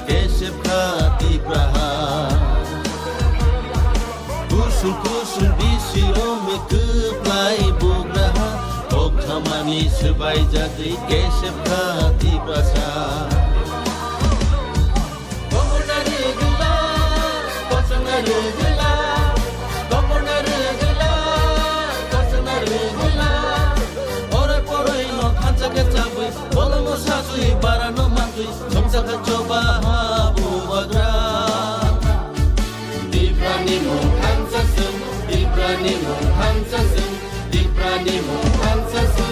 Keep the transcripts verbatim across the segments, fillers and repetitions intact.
Kesep kha Tipra ha. Kusung kusung bisi ome kwplai bugra ha. Kok khamani swbai jagwi kesep kha Tiprasa. Kokona rwgwla, kochona rwgwla, kokona rwgwla, kochona rwgwla. Ore poroi no khansa khe chabwi, bolomo sajwi, barano mantwi, songsa kha choba ha bubagra. Tiprani mung thansa sung, Tiprani mung thansa sung, Tiprani mung thansa sung.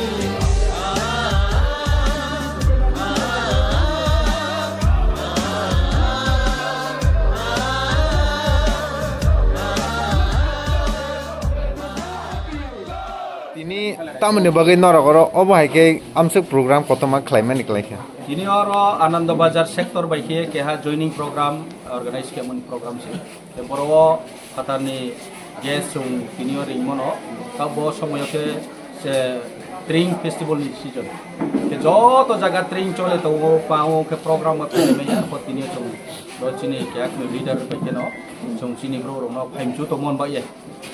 Tini tamoni bagwi norok oro obo hai khe amsuk program kotorma khlaimani kwlai kha. Tini oro Anando Bazar sector bai khe keha joining program organize khe mani program se. Te boro o phatarni guest chwng tini o ringmano, ta bo somoyo khe se Tring festival ni season. Khe joto jaga Tring chole tongo, pango khe program khe khlaimaya, kho tini o chwng bo chini keha leader bai kheno chwng chini borok rokno phaimchu tongmon bai ye.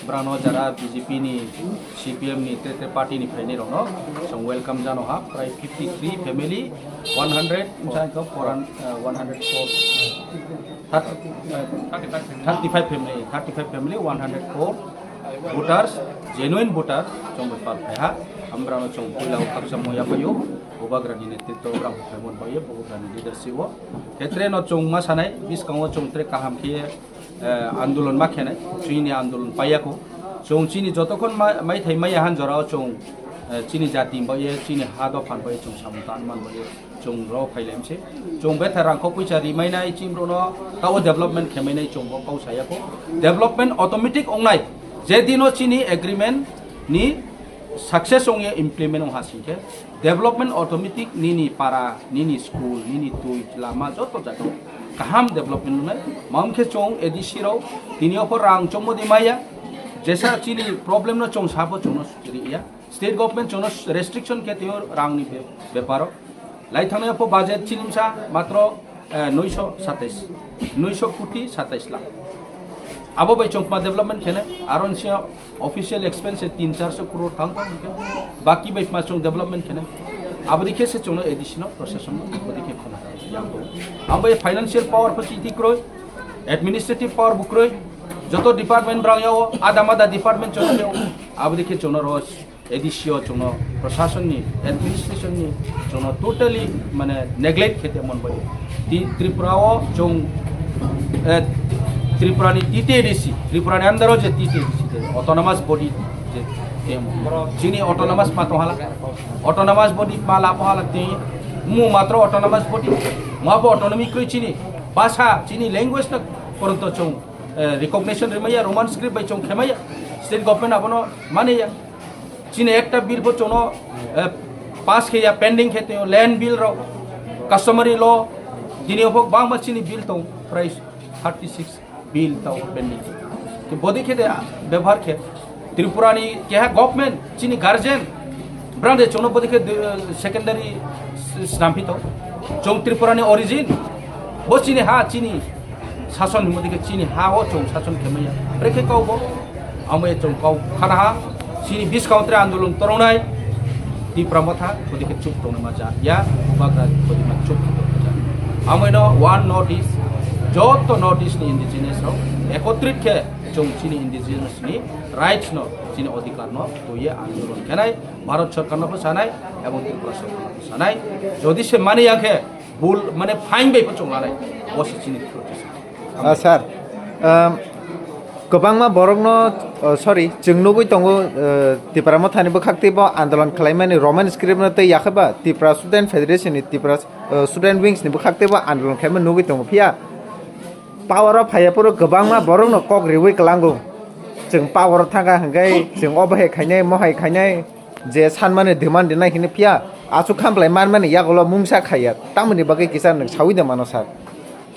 Brano jara B J P ni, C P M ni, te te party ni phainai rokno chwng welcome jano ha, prai fifty three family, one hundred, msa ko four hundred, uh, one hundred four, thirty, uh, thirty-five family, thirty-five family, one hundred four voters, genuine voter, chwng bai pal phai ha, ambrano chwng puila o khaksa moya phaio, bubagrani netritwo brang phaimon bai ye, bubagrani leadership o, khetre no chwng ma sanai, biskango chwng tre kaham khe eh, andolon ma khenai, chini andolon paiya kho. Chwng chini jotokhon ma-, maithai maya han jorao chwng, eh, chini jati bai ye, chini ha dophan bai ye chwng samung tanman bai ye chwng ro phailaimse. Chwng betha rangkho puisa rimainai chini borokno tabo development khemainai chwng bo kau saya kho. Development automatic ongnai. Je dino chini agreement ni success ongya implement ong hasing khe development automatic nini para, nini school, nini twi, lama joto jaga kaham development wngnai. Mam khe chwng A D C rok tini opor rang chongmo di maya, jesa chini problem no chwng sabo chwngno riya. State government chwngno restriction khe tio rangni be-, beparo. Lai thangnaio pho budget chini msa matro, eh, noisho satais, noisho koti satais lakh. Abo bai chwng ma development khene, aro nisi official expense tin charso crore thang thang hwnkhe, baki bai ma chwng development khene. Abo dikhe se chwngno A D C no, procession no, abo dikhe khoma yang bo. Ang bai financial power pho chiti kroi, administrative power bo kroi, joto department brang yao, ada mada department chwng yao, abo dikhe chwngno ro A D C o chwngno, prasasonni, administrationni chwngno totally mane neglect khe tongmani bagwi. Ti-, Tripura o chwng, eh, Tripurani T T A D C, Tripurani under o je T T A D C je autonomous body je temo. Chini autonomous ma tonghala, autonomous body ma lapo hala ti, mu matro autonomous body, ma bo autonomy kwrwi chini bhasha, chini language no poronto chwng, eh, recognition rimaya Roman script bai chwng khemaya, state government abono maniya. Chini ekta bill bo chwngno, eh, pass khe ya, pending khe tongyo, land bill rok, customary law, dini ophok bangma chini bill tong, prai thirty six bill tong pending. Ke bodi khe de bebhar khe Tripura ni keha government, chini guardian, brang de chwngno bodi khe de, eh, secondary s-, snamphi tong. Chwng Tripura ni origin, bo chini ha, chini sason hwnwi khe chini ha o chwng sason khe manya. Brekhe kok bo, amo e chwng kok khana ha, chini buskang tre andolon torongnai, Tipra Motha, bodi khe chup tongna ma ja, ya, bagra bodi ma chup tongna ma ja. Amo eno one North East, joto North East ni indigenous rok ekotrit khe chwng chini indigenous ni rights no, chini odhikar no, tuye andolon khenai, Bharat Sarkar no bo sanai, ebong Tripura Sarkar no bo sanai. Jodi se mani ya khe, bul, mane, fine bai pho chwng lanai. Bo se chini protest. Ah, sir, um, kwbangma borokno, uh, sorry, chwng nugwi tongo, uh, Tipra Mothani bwkhak teibo andolon khlaimani Roman script no tei yakhe ba Tipra Student Federation ni Tipra, uh, Student Wings ni bwkhak teibo andolon khlaima nugwi tongo. Phiya power o phaiya phuru kwbangma borokno kok riwi kwlango. Chwng power o thangkha hwnkhe chwng obo hai khainai, mo hai khainai. Je sanmani demand rinai hini phiya, aswk khamplai manmani yagulo mungsa khaiya, tamoni bagwi kisa nwng sawi de mano sir?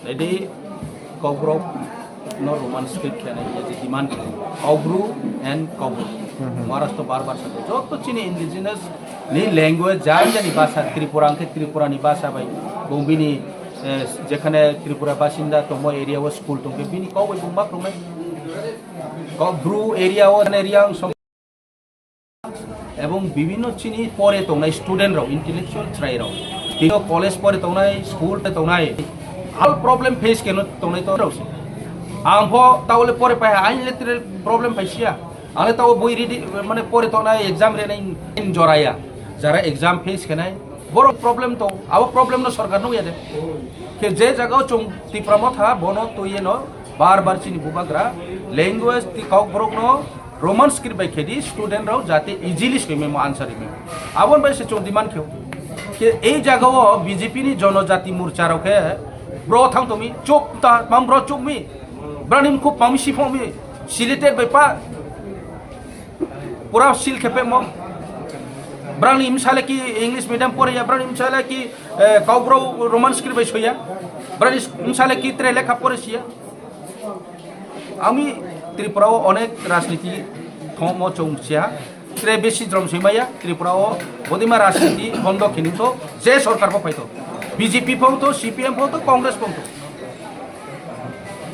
Ready, Kokborok no Roman script khe nai, je demand khe nai. Kokbru and Kokborok. Mhm. Maharashtra bar bar sakhe. Joto chini indigenous ni language, jani jani bhasha, Tripura hwnkhe Tripura ni bhasha bai, Bongbi ni Eh, jekhane Tripura basinda tongmo area o school tongkhe bini kok bai bung ma phrwngnai. Kok Bru area o area ang som ebong bibinno chini pore tongnai student rok, intellectual chwrai rok, tino college pore tongnai, school pore tongnai, all problem face keno tongnai to rok se. Ang pho taole pore pai ha, ang le tere problem pai sia. Ang le tao boi ready, mane pore tongnai, exam renai in joraya. Jara exam face khenai, borok problem to, abo problem no sorkar nugya de. Khe je jaga o chung Tipra Motha bono toye no bar bar chini bubagra language ti kok borok no Roman script bai khedi student rok jate easily soimai mo answer rimai. Abon bai se chung demand kheo. Khe ei jaga o B J P ni Jonojati Morcha rok khe bro thang tomi chuk ta mam bro chuk mi. Brani khub mami sifong mi. Sileted bai pa. Pura sil khepe mo. Brani imsale ki English medium pore ya, brani imsale ki, eh, kok bro Roman script bai soya. Brani imsale ki tre lekha pore siya. Ami Tripura o onek rajniti thongmo chong siya. Tre besi jrom soimaya Tripura o bodima rajniti bondo khini to je sorkar bo paito. B J P phong to, C P M phong to, Congress phong to.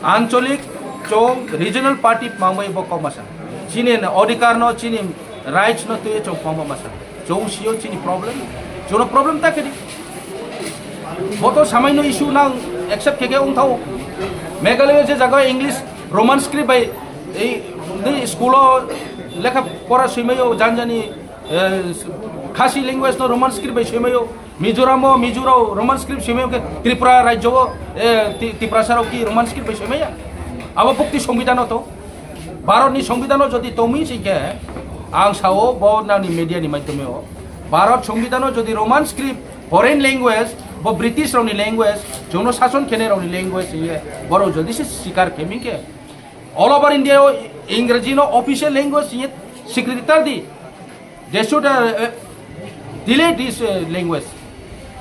Ancholik chong regional party mangbai bo kok masa. Chini odhikar no, chini rights no twi chong kok masa. Chong sio chini problem. Jono problem ta kedi. Boto samai no issue nang accept khe khe ung thao. Meghalaya je jaga English Roman script bai ei, ei school o lekha pora soimai o janjani, eh, Khasi language no Roman script bai soimai o. Mizoram o, Mizo rok Roman script soimai o khe Tripura rajyo o, eh, Ti-, Tiprasa rok ki Roman script bai soimai ya? Abo bukti Songbidan o to. Bharat ni Songbidan o jodi tongmi si khe, ang sao bo nani media ni maidhyome o. Bharat Songbidan o jodi Roman script, foreign language, bo British rok ni language, jono sason khenai rok ni language ye, borok jodi se sikar khemi khe, all over India o Ingraji no official language ye secretary di. They should, uh, uh, delete this, uh, language,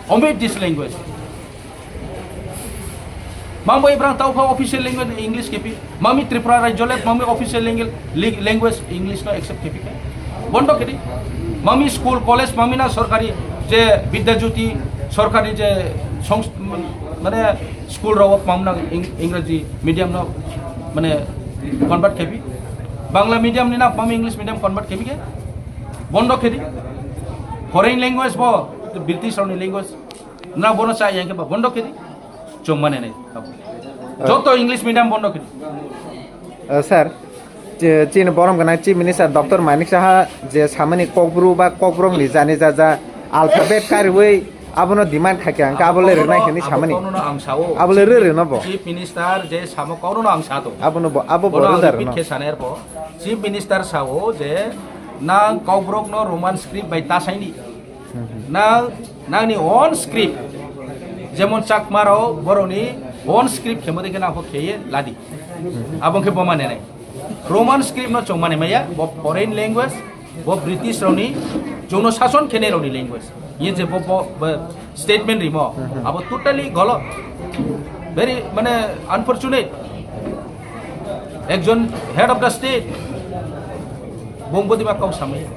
omit this language. Mambo ibrang tau pha official language English kepi. Mami Tripura rajyo le, mami official language, language English no accept kepi ke. Bondo kedi. Mami school, college, mami na sorkari je Vidya Jyoti, sorkari je songs-, mane school rok mamna Ing-, Ingraji medium no mane convert kepi. Bangla medium ni na mami English medium convert kepi ke. Bondo khedi. Foreign language bo, British rokni language. Na bono cha yang khe ba bondo khedi. Chong mane nai. Joto English medium bondo khedi. Eh, sir, chi-, chini borom gana Chief Minister Doctor Manik Saha je samani kokbru ba kokbrok ni jani ja ja alphabet kariwi abono demand khaikha, hwnkhe abo le rwnai hwnwi samani. Kono no ang sao. Abo le rw rwno bo. Chief Minister je samo kono no ang sato. Abono bo, abo bo Bono ang rwda repeat rwno. Khe sanai arko. Chief Minister sao je nang kokbrok no Roman script bai tasaini. Nang, nangni own script. Jemon Chakma rok borokni own script khemo de khe nang khe ye ladi. Abong khe boma nenai. Roman script no chong mani maya, bo foreign language, bo British rokni, jono sason khenai rokni language. Ye je bo, bo, bo statement rimo, abo totally golo. Very, mane, unfortunate. Ekjon head of the state, bong bodima kok samaya.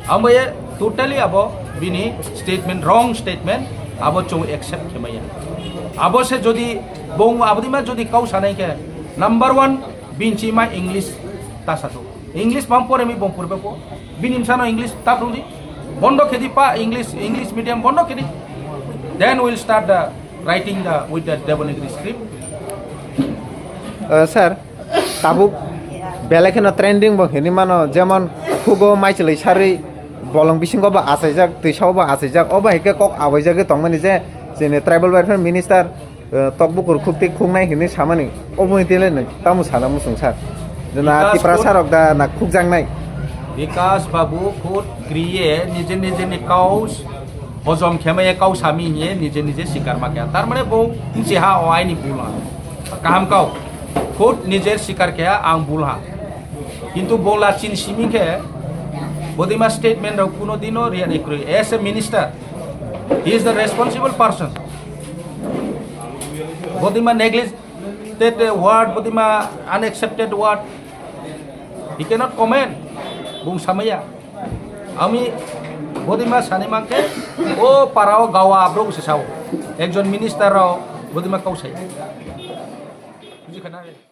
Ambaye totally abo bini statement, wrong statement, abo chong accept khemaya. Abo se jodi bong abodima jodi kau sanai khe, number one, binchima English ta sato. English bam pore mi bong purbe po. Bini msano English ta prudi. Bondo khedi pa English, English medium bondo khedi. Then we'll start the writing the, with the Devanagari script. Uh, sir, tabuk belai kheno trending bo hini mano, jemon khugo maichwlwi sarwi bolong bisingo bo achaijak, twisao bo achaijak, obo hai khe kok awaijagwi tongmani je chini tribal welfare minister, eh, tokbukur khukti khuknai hinwi samani, obo hinwi tele nang tamo sana muchung sir? Jena Bikas Tiprasa khuk- rok da na khukjaknai? Bikas Babu khut kriye nije nije ni kau hojom khemaya kau sami hiye nije nije sikar ma kya. Tar mane bo msi ha o aini bul ha. Kaham kau. Khut nije sikar kya ang bul ha. Kintu bo lachin simi khe bodima statement rok kuno dino riya ni kroi. As a minister, he is the responsible person. Bodima neglected word, bodima unaccepted word, he cannot comment. Bung samaya. Ami Bodima sani mankhe o para o gawa abrok se sao. Ekjon minister rao bodima kau sai. Buji khana?